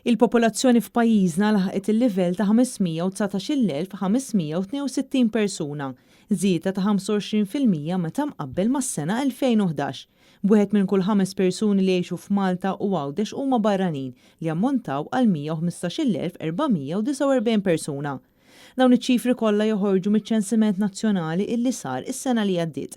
Il-popolazzjoni f'pajjiżna laħqet il-livell ta' 519,562 persuna, żieda ta' 25% meta mqabbel mas-sena 2011. B'wieħed minn kull ħames persuni li jgħixu f'Malta u Għawdex huma barranin li jammontaw għal 115,449 persuna. Dawn iċ-ċifri kollha joħorġu miċ-ċensiment nazzjonali illi sar is-sena li għaddiet.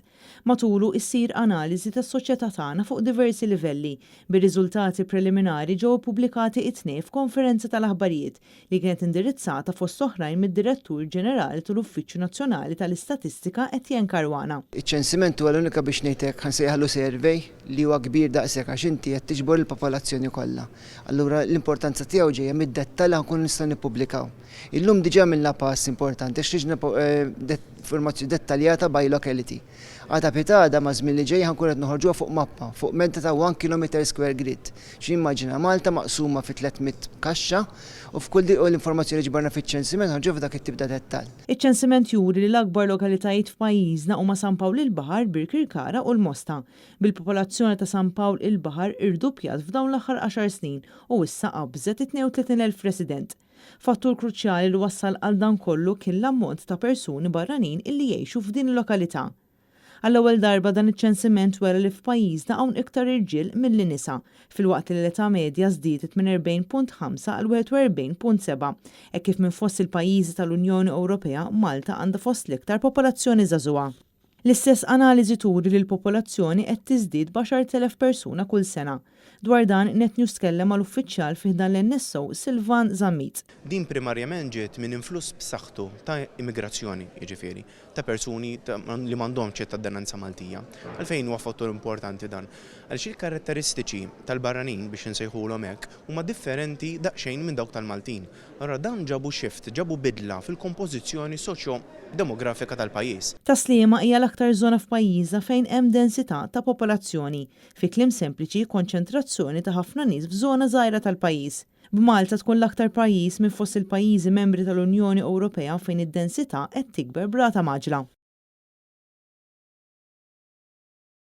Matulu issir analiżi tas-soċjetà tagħna fuq diversi livelli, bir-riżultati preliminari ġew ippubblikati it-Tnejn f'konferenza tal-aħbarijiet li kienet indirizzata fost oħrajn mid-Direttur Ġenerali tal-Uffiċċju Nazzjonali tal-Istatistika Etienne Caruana. Iċ-ċensiment huwa l-unika biex ngħid hekk, ħa nsejjaħlu survey, li huwa kbir daqshekk għax inti qed tiġbor il-popolazzjoni kollha. Allura l-importanza tiegħu ġejja mid-dettall li ħa nkunu nistgħu nippubblikaw. Illum diġà għamilna pass importanti għax ħriġna informazzjoni dettaljata by locality. Għada pitgħada maż-żmien li ġej ħa nkunu qed noħorġuha fuq mappa, fuq medda ta' one kilometre square grid. X'nimmaġina Malta maqsuma fi 300 kaxxa u f'kull u l-informazzjoni li ġbarna fiċ-ċensiment ħarġuha f'dak it-tip ta' dettall. Iċ-ċensiment juri li l-akbar lokalitajiet f'pajjiżna huma San Pawl il-Baħar, Birkirkara u l-Mosta, bil-popolazzjoni ta' San Pawl il-Baħar irduppjat f'dawn l-aħħar għaxar snin u issa qabżet it-32,000 resident. Fattur kruċjali li wassal għal dan kollu kien l-ammont ta' persuni barranin illi jgħixu f'din il-lokalità. Għall-ewwel darba dan iċ-ċensiment wera li f'pajjiżna hawn iktar irġiel milli nisa, filwaqt li l-età medja żdiedet minn 40.5 għal 41.7, hekk kif minn fost il-pajjiżi tal-Unjoni Ewropea Malta għandha fost l-iktar popolazzjoni żagħżugħa. L-istess analiżi turi li l-popolazzjoni qed tiżdied b'10,000 persuna kull sena. Dwar dan, Net News tkellem mal-uffiċjal fi ħdan l-NSO Silvan Zammit. Din primarjament ġiet minn influss b'saħħtu ta' immigrazzjoni, jiġifieri, ta' persuni li m'għandhomx ċittadinanza Maltija. Għalfejn huwa fattur importanti dan? Għaliex il-karatteristiċi tal-barranin, biex insejħulhom hekk, huma differenti daqsxejn minn dawk tal-Maltin. Allura dan ġabu shift, ġabu bidla fil-kompożizzjoni soċjo-demografika tal-pajjiż. Tas-Sliema hija l-aktar żona f'pajjiżna fejn hemm densità ta' popolazzjoni. Fi kliem sempliċi, konċentrazzjoni ta' ħafna nies f'żona żgħira tal-pajjiż. B'Malta tkun l-aktar pajjiż minn fost il-pajjiżi membri tal-Unjoni Ewropea fejn id-densità qed tikber b'rata mgħaġġla.